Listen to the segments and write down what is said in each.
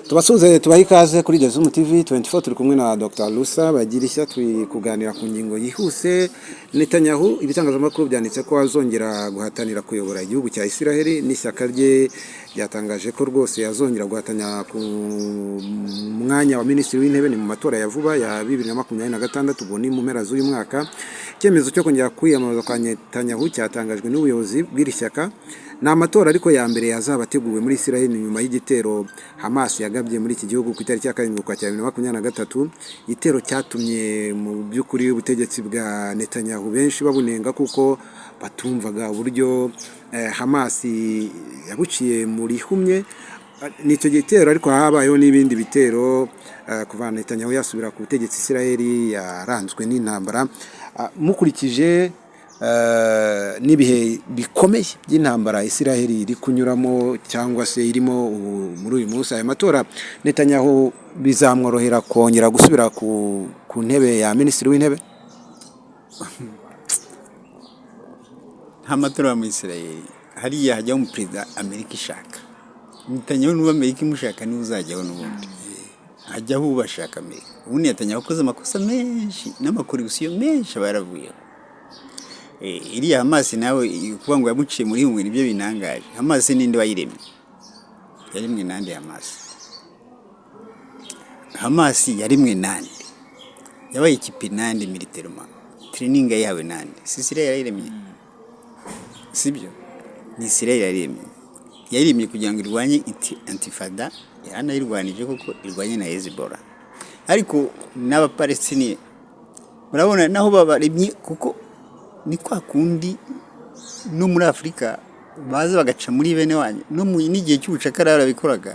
Tubasuhuze, tubahe ikaze kuri Zoom TV 24. Turi kumwe na Dr. Rusa Bagirishya, turi kuganira ku ngingo yihuse. Netanyahu, ibitangazamakuru byanditse ko azongera guhatanira kuyobora igihugu cya Isiraheli, n'ishyaka rye ryatangaje ko rwose azongera guhatanira ku mwanya wa minisitiri w'intebe. Ni mu matora ya vuba ya 2026, ubwo ni mu mpera z'uyu mwaka. Icyemezo cyo kongera kwiyamamaza kwa Netanyahu cyatangajwe n'ubuyobozi bw'iri shyaka. Ni amatora ariko ya mbere yazaba ateguwe muri Israel nyuma y'igitero Hamas yagabye muri iki gihugu ku itariki ya 7 Ukwakira 2023, igitero cyatumye mu by'ukuri ubutegetsi bwa Netanyahu benshi babunenga, kuko batumvaga uburyo Hamas yabuciye mu rihumye. Ni icyo gitero, ariko habayeho n'ibindi bitero. Kuva Netanyahu yasubira ku butegetsi, Israel yaranzwe n'intambara. Mukurikije n'ibihe bikomeye by'intambara Israel iri kunyuramo cyangwa se irimo ubu muri uyu munsi, aya matora Netanyahu bizamworohera kongera gusubira ku ntebe ya minisitiri w'intebe? Nta matora muri Israel. Hariya hajyaho umuperezida Amerika ishaka. Netanyahu nuba Amerika imushaka niwe uzajyaho, n'ubundi hajyaho ubashaka Amerika. Ubundi Netanyahu akoze amakosa menshi n'amacorruption menshi, aba yaravuyeho. Iriya Hamas nawe kuvuga ngo yamuciye muri humwe, nibyo binangaje. Hamas ninde wayiremye? Yaremwe nande Hamas? Hamas yaremwe nande? Yabaye équipée nande militairement? Training yahawe nande? Si Israel yarayiremye? Sibyo? Ni Israel yaremye. Yayiremye kugira ngo irwanye intifada, yaranayirwanije kuko irwanye na Hezbollah. Ariko n'Abapalestiniye murabona naho babaremye, kuko ni kwa kundi no muri Afurika baza bagaca muri bene wanyu, no mu n'igihe cy'ubucakara barabikoraga,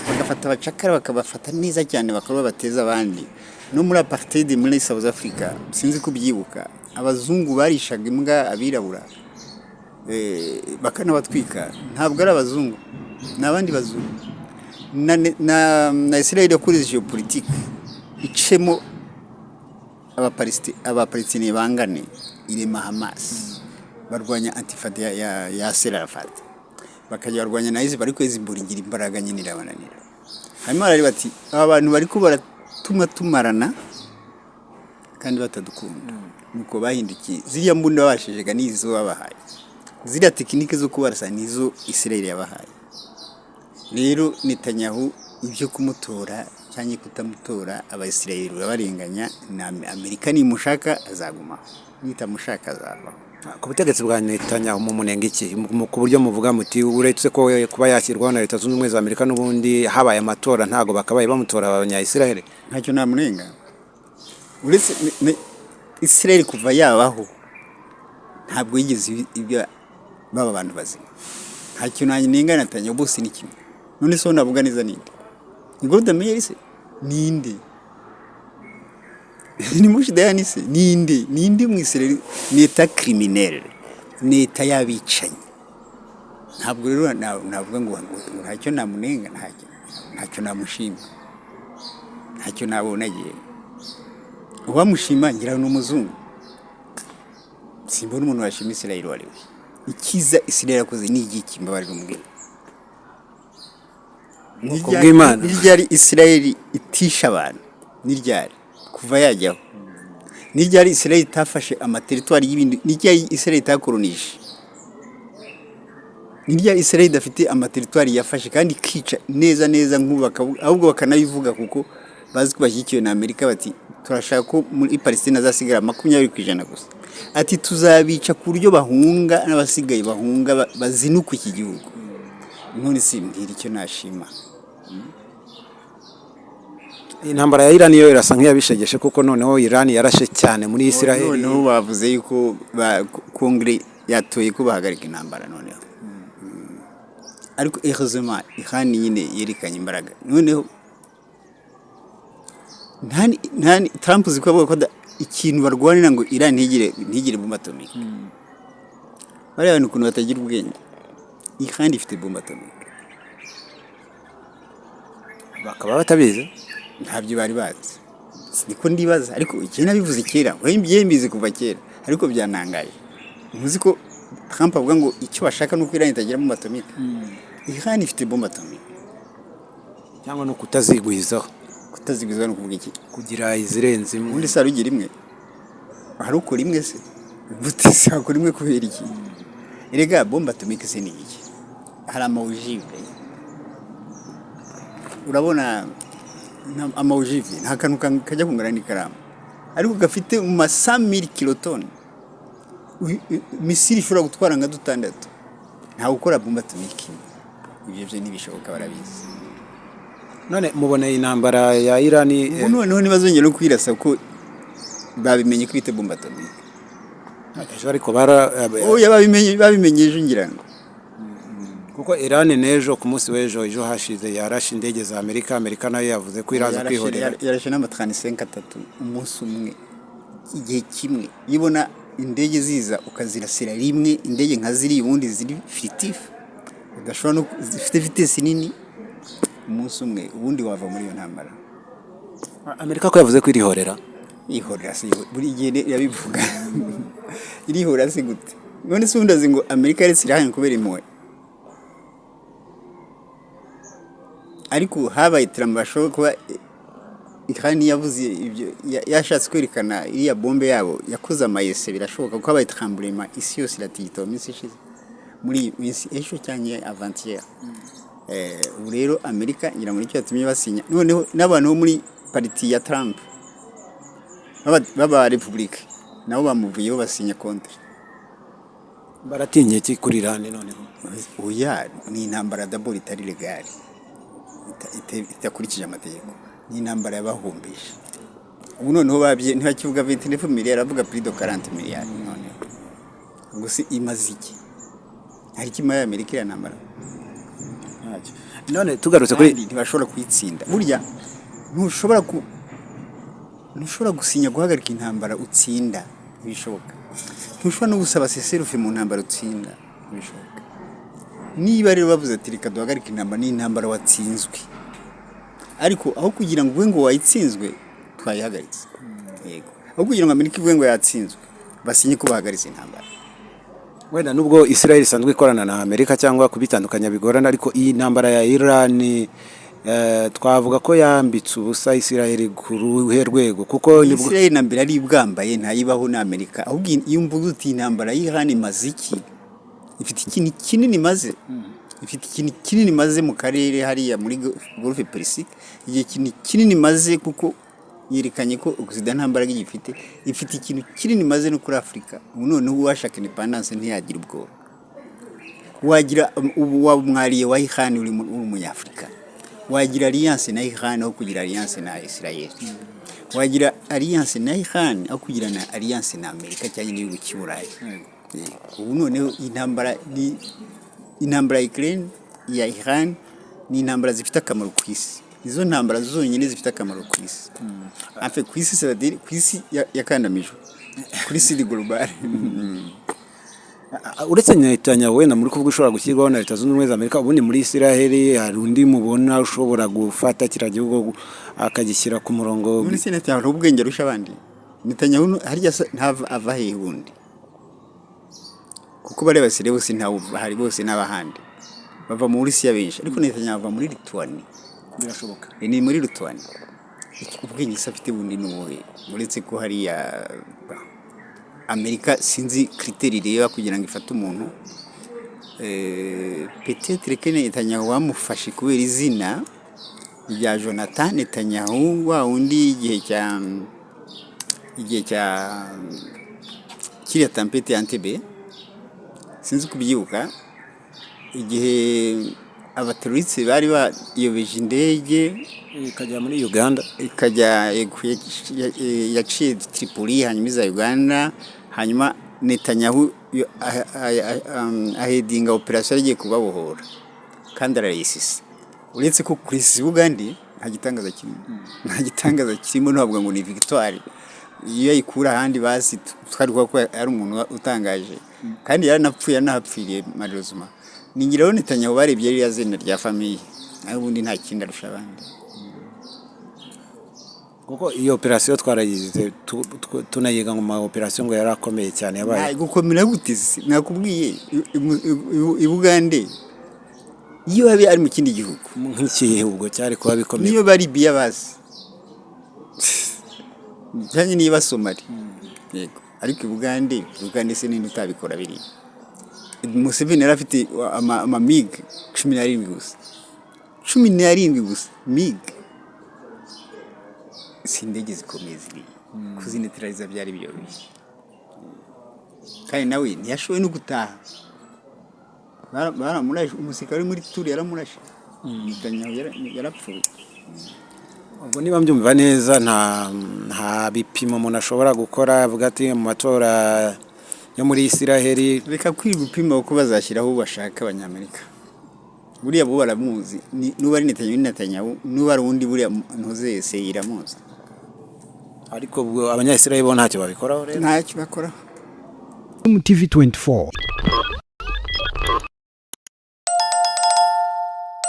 bagafata abacakara bakabafata neza cyane, bakaba bateza abandi. No muri apartheid muri South Africa, sinzi kubyibuka, abazungu barishaga imbwa abirabura, bakanabatwika. Ntabwo ari abazungu, ni abandi bazungu. Na Israel yakoresheje iyo politiki icemo Abapalestiniye bangane, irema Hamas, barwanya intifada ya Yasser Arafat, bakajya barwanya na Hezbollah, ariko Hezbollah igira imbaraga nyine irabananira. Hanyuma barareba bati: "Aba bantu bariko baratuma tumarana kandi batadukunda." Nuko bahindukiye ziriya mbunda babashijega, nizo babahaye, ziriya technique zo kubarasa nizo Israel yabahaye. Rero Netanyahu, ibyo kumutora cyangwa kutamutora, Abayisiraheli urabarenganya. Na Amerika nimushaka azagumaho, nitamushaka azavaho. Ku butegetsi bwa Netanyahu mu munenga iki, ku buryo muvuga muti uretse ko kuba yashyirwaho na Leta Zunze Ubumwe za Amerika, n'ubundi habaye amatora ntago bakabaye bamutora Abanya-Israel? Ntacyo namunenga uretse Israel kuva yabaho ntabwo yigeze ibyo baba abantu bazima. Ntacyo nanenga Netanyahu, bose ni kimwe. None se navuga neza ninde? Ni Golda Meir se? Ninde? Ni Moshe Dayan se? Ninde? Ninde mu Israel? Ni État criminel, ni État y'abicanyi. Ntabwo rero navuga ngo ntacyo namunenga, ntacyo namushima, ntacyo nabona. Agiye uwamushima ngira ni umuzungu. Simbona umuntu washima Israel uwo ari we. Icyiza Israel yakoze ni igiki? Mbabarira umbwire. Ubwoko bw'Imana. Ni ryari Israel itisha abantu? Ni ryari kuva yajyaho? Ni ryari Israel itafashe amaterritoire y'ibindi? Ni ryari Israel itakoronije? Ni ryari Israel idafite amaterritoire yafashe kandi ikica neza neza nk'ubu, ahubwo bakanabivuga kuko bazi ko bashyigikiwe na Amerika, bati: "Turashaka ko muri Palestine hazasigara 20% gusa." Ati: "Tuzabica ku buryo bahunga, n'abasigaye bahunga bazinukwe iki gihugu." None simbwira icyo nashima. Intambara ya Iran yo irasa nk'iyabishegeshe, kuko noneho Iran yarashe cyane muri Israel. Noneho bavuze yuko Congrès yatoye ko bahagarika intambara noneho. Ariko heureusement Iran nyine yerekanye imbaraga noneho. Ntani Trump uzi ko avuga ko ikintu barwanira ngo Iran ntigire bombe atomique. Bariya bantu ukuntu batagira ubwenge! Iran ifite bombe atomique. Bakaba batabizi. Ntabyo bari bazi, niko ndibaza. Ariko igihe nabivuze kera, we mbizi kuva kera, ariko byanangaje. Ntuzi ko Trump avuga ngo icyo bashaka ni uko Iran itagira bombe atomique? Iran ifite bombe atomique. Cyangwa no kutazigwizaho. Kutazigwizaho ni ukuvuga iki? Kugira izirenze imwe. Ubundi se hari ugira imwe? Hari ukora imwe se? Gute se wakora imwe? Kubera iki? Erega bombe atomique se ni iki? Hari ama ogive, urabona ama ogive nta kantu kajya kungana n'ikaramu, ariko gafite mu ma 100,000 kilotonnes. Missile ishobora gutwara nka dutandatu. Ntawe ukora bombe atomique imwe, ibyo byo ntibishoboka, barabizi. None mubona iyi ntambara ya Irani Ubu noneho ntibazongera no kwirasa kuko babimenye ko ifite bombe atomique. Ejo ariko bara Oya, babimenye, babimenye ejo ngira ngo. Kuko Irani n'ejo, ku munsi w'ejo, ejo hashize, yarashe indege za Amerika. Amerika nayo yavuze ko iraza kwihorera. Yarashe n'ama 35 atatu umunsi umwe, igihe kimwe. Iyo ubona indege ziza ukazirasira rimwe, indege nka ziriya ubundi ziri furtif, udashobora no zifite vitesse nini, umunsi umwe ubundi wava muri iyo ntambara. Amerika ko yavuze ko irihorera? Ihorera se? Buri gihe irabivuga. Irihorera se gute? None se ubundi azi ngo Amerika yaretse irahanye kubera impuhwe? Ariko habaye iterambere, bashobora kuba Iran yavuze ibyo yashatse kwerekana iriya bombe yabo yakoze ama essais. Birashoboka ko habaye tremblement, isi yose iratigita mu minsi ishize, muri iyi minsi, ejo cyangwa avant-hier. Ubu rero Amerika ngira ngo nicyo yatumye basinya. Noneho n'abantu bo muri parti ya Trump b'aba république nabo bamuvuyeho, basinya contre. Baratinye iki kuri Irani noneho? Oya, ni intambara d'abord itari légale, idakurikije amategeko, ni intambara yabahombesha. Ubu noneho babye ntibakivuga 29 miliyari, avuga plus de 40 miliyari. Noneho gusa imaze iki? Hari icyo imaye Amerika iriya ntambara? Ntacyo. None tugarutse kuri Kandi ntibashobora kuyitsinda. Burya ntushobora gusinya guhagarika intambara utsinda, ntibishoboka. Ntushobora no gusaba cessez-le-feu mu ntambara utsinda, ntibishoboka. Niba rero bavuze ati reka duhagarike intambara, ni intambara watsinzwe, ariko aho kugira ngo uvuge ngo wayitsinzwe, twayihagaritse, yego, aho kugira ngo Amerika ivuge ngo yatsinzwe, basinye ko bahagaritse intambara. Wenda nubwo Israel isanzwe ikorana na Amerika cyangwa kubitandukanya bigorana, ariko iyi ntambara ya Iran twavuga ko yambitse ubusa Israel ku ruhe rwego? Kuko nibwo Israel na mbere ari ibwambaye, ntayibaho na Amerika. Ahubwo iyo mvuze uti intambara y'Iran imaze iki, ifite ikintu kinini imaze, ifite ikintu kinini imaze mu karere hariya muri Golfe Persique. Igihe kintu kinini imaze kuko yerekanye ko Occident nta mbaraga igifite. Ifite ikintu kinini imaze no kuri Afurika. Ubu noneho uwashaka indépendance ntiyagira ubwoba. Wagira ubu waba umu allié wa Iran, uri umunyafurika, wagira alliance na Iran aho kugira alliance na Israel, wagira alliance na Iran aho kugira na alliance na Amerika cyangwa n'igihugu cy'i Burayi. Ubu noneho intambara ni intambara ya Ukraine, iya Iran, ni intambara zifite akamaro ku isi. Izo ntambara zonyine zifite akamaro ku isi, enfin ku isi, c'est-à-dire ku isi yakandamijwe, kuri sud global. Uretse Netanyahu wenda muri kuvuga ushobora gushyirwaho na Leta Zunze Ubumwe za Amerika, ubundi muri Israel hari undi mubona ushobora gufata kiriya gihugu akagishyira ku murongo? None se Netanyahu hari ubwenge arusha abandi? Netanyahu harya se ntava, ava hehe ubundi? Kuko bariya basire bose ntawe hari, bose n'abahandi bava mu Burusiya benshi, ariko Netanyahu ava muri Lituanie. Birashoboka. Ni muri Lituanie. Ubwenge se afite bundi ni ubuhe, uretse ko hariya Amerika sinzi critère ireba kugira ngo ifate umuntu? Peut-être que Netanyahu bamufashe kubera izina rya Jonathan Netanyahu, wa wundi igihe cya kiriya tempête ya Entebbe, sinzi kubyibuka, igihe aba terroristes bari bayobeje indege ikajya muri Uganda. Ikajya yaciye Tripoli, hanyuma iza Uganda, hanyuma Netanyahu ahedinga opération agiye kubabohora kandi arayisisa. Uretse ko kuri Uganda nta gitangaza kirimo, nta gitangaza kirimo, ntabwo ngo ni victoire. Iyo ayikura ahandi basi twari kuvuga ko ari umuntu utangaje, kandi yaranapfuye, yaranahapfiriye malheureusement. Ni ngira Netanyahu barebye ririya zina rya famille, naho ubundi nta kindi arusha abandi. Kuko iyo opération twarayize, tunayiga mu ma opération ngo yari akomeye cyane yabaye. Gukomera gute se? Nakubwiye i Bugande. Iyo abe ari mu kindi gihugu, Nk'ikihe ubwo cyari kuba bikomeye? Niyo bari Libiya bazi cyangwa niba Somali, yego, ariko i Bugande se ninde utabikora biriya? Museveni yari afite ama MiG 17 gusa, 17 gusa MiG. Si indege zikomeye ziriya, kuzineutraliza byari byoroshye. Kandi nawe ntiyashoboye no gutaha. Baramurashe, umusirikare uri muri turi yaramurashe. Netanyahu yarapfuye. Ubwo niba mbyumva neza, nta bipimo umuntu ashobora gukora avuga ati mu matora yo muri Isiraheli. Reka kwiga upima, kuko bazashyiraho uwo bashaka. Abanyamerika buriya bo baramuzi. Nuba ari Netanyahu ni Netanyahu, nuba ari uwundi buriya ntuzese iramuzi. Ariko ubwo Abanyayisiraheli bo ntacyo babikoraho rero? Ntacyo bakoraho. MTV 24.